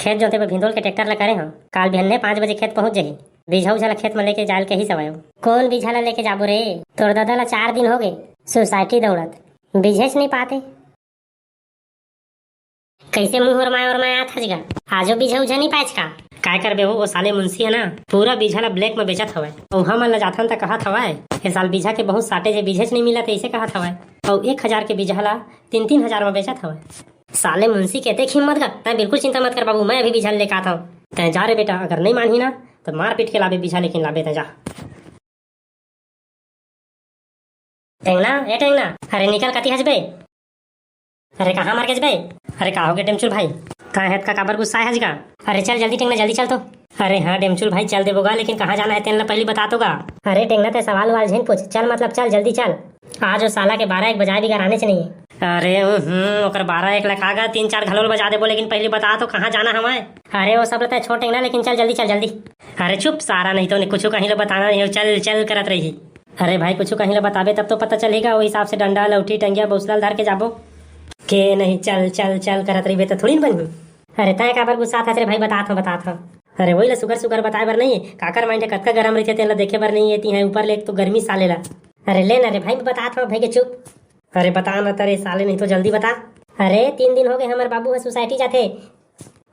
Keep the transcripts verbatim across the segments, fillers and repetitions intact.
खेत जोते बर भिंदोल के ट्रैक्टर ला करे हंव। काल बिहन्ने पाँच बजे खेत पहुंच जाही। बीजहा उजहा ला खेत म लेके जाय ल कहिस हवय। कोन बीजहा ला लेके जाबो रे? तोर ददा ला चार दिन हो गे सोसाइटी दौड़त, बीजहेच नइ पाते। कइसे मुंह ओरमाय ओरमाय आत हस गा? आजो बीजहा उजहा नइ पाएच का? काय करबे हो, ओ साले मुंशी हे ना, पूरा बीजहा ला ब्लैक म बेचत हवय। अउ हमन ला जाथन त कहत हवय, ए साल बीजहा के बहुत shortage हे, बीजहेच नइ मिलत हे, अइसे कहत हवय। अउ एक हजार के बीजहा ला तीन तीन हजार म बेचत हवय। साले मुंशी के अतेक हिम्मत गा? तैं बिल्कुल चिंता मत कर बाबू, मैं अभी बीजहा लेके आत हंव। तैं जा रे बेटा, अगर नइ मानही ना, त मारपीट के लाबे बीजहा, लेकिन लाबे तैं जा। टेंगना, ए टेंगना, अरे निकल, कति हस बे? अरे कहाँ मर गेस बे? अरे का हो गे डेमचुल भाई? तैं ह अतका काबर गुस्साए हस गा? अरे चल जल्दी टेंगना, जल्दी चल तो। अरे हाँ डेमचुल भाई, चल देबो गा, लेकिन कहाँ जाना हे तेन ला पहिली बता तो गा। अरे टेंगना, तैं सवाल उवाल झिन पूछ, चल मतलब चल, जल्दी चल। आज ओ साला के बारह एक बजाए बिगर आनेच नइ हे। अरे हम्म, ओकर बारह एक ला का गा, तीन चार घलो ल बजा देबो, लेकिन पहिली बता तो कहाँ जाना हवय? अरे ओ सब ल तैं छोड़ टेंगना, लेकिन चल जल्दी चल जल्दी। अरे चुप सारा, नहीं तो कुछु कहीं ल बताना नहीं हो, चल चल करत रही। अरे भाई, कुछु कहीं ल बताबे तब तो पता चलही गा, ओ हिसाब से डंडा, लौठी, टंगिया, बौसला ल धर के जाबो। के नहीं, चल चल चल करत रहिबे त थोड़ी न बनही। अरे तैं काबर गुस्सात हस रे भाई, बतात हंव, बतात हंव। अरे वही ल सुघर सुघर बताए बर नहीं, काकर mind ह कतका गरम रहिथे तेन ल देखे बर नहीं हे, तिहां ऊपर ले एक तो गर्मी साले ला। अरे ले ना रे भाई, बतात हंव, भई गे चुप। अरे बता ना त रे साले, नहीं तो जल्दी बता। अरे तीन दिन हो गे हमर बाबू ह सोसाइटी जाथे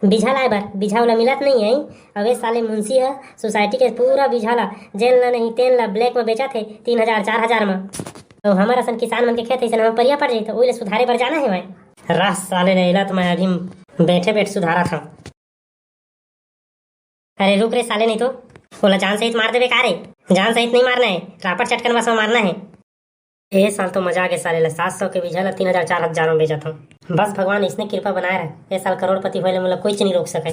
बीजहा लाए बर, बीजहा ओला मिलत नइ हे। अउ ए साले मुंशी ह सोसाइटी के पूरा बीजहा ला, जेन ला नहीं तेन ला ब्लैक म बेचत हे तीन हजार चार हजार म। अउ हमर असन किसान मन के खेत अइसन म परिया पड़ जाही, त ओइला सुधारे बर जाना हे मैं। रह साले, नइ ला त मैं अभी बैठे बैठ सुधारत हंव। अरे रुक रे साले, नहीं तो ओला जान सहित मार देबे का रे? जान सहित नहीं मारना हे, रापट चटकन बस म मारना हे। ए साल तो मजा आ गे साले ला, सात सौ के बीजहा ला तीन हजार चार हजार म बेचत हंव। बस भगवान इसने कृपा बनाए रहे, ए साल करोड़पति होए ले मोला कोईच नहीं रोक सके।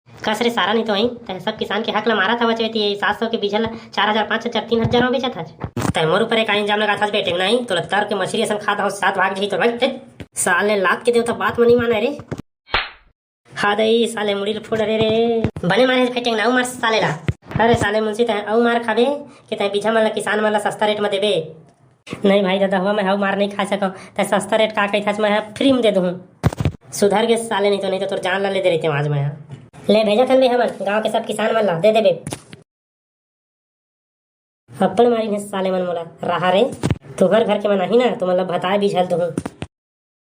कस रे सारा, नहीं तो आई तैं सब किसान के हक ला मारत हवच, ते सात सौ के बीजहा ला चार हजार, पाँच हजार, तीन हजार म बेचत हच। तैं मोर ऊपर एक इल्जाम लगात हस बे टेंगना, तोला तर के मछरी असन खात हवच, साथ भाग जही तो भाई। साले लात के देवता बात म नहीं माने रे। हा दई, साले मुड़ी ल फोड़ रे रे। बने मारे फेंटेंग ना, अउ मार साले ला। अरे साले मुंशी, तैं अउ मार खाबे कि तैं बीजहा मन ला किसान मन ला सस्ता रेट म देबे? नहीं भाई ददा, हवा मैं हव मार नहीं खा सकंव, तैं सस्ता रेट का कहिथस, मैं ह फ्री म दे दूहूं। सुधर गे साले, नहीं तो, नहीं तो तोर जान ला ले दे रहितेंव आज मैं ह। ले भेजत हन बे हमन गांव के सब किसान मन ला, दे देबे। अब्बड़ मारिन हे साले मन मोला। रहा रे, तुंहर घर के मन आही ना, तुमन ला बताए बीजहा ल दूहूं।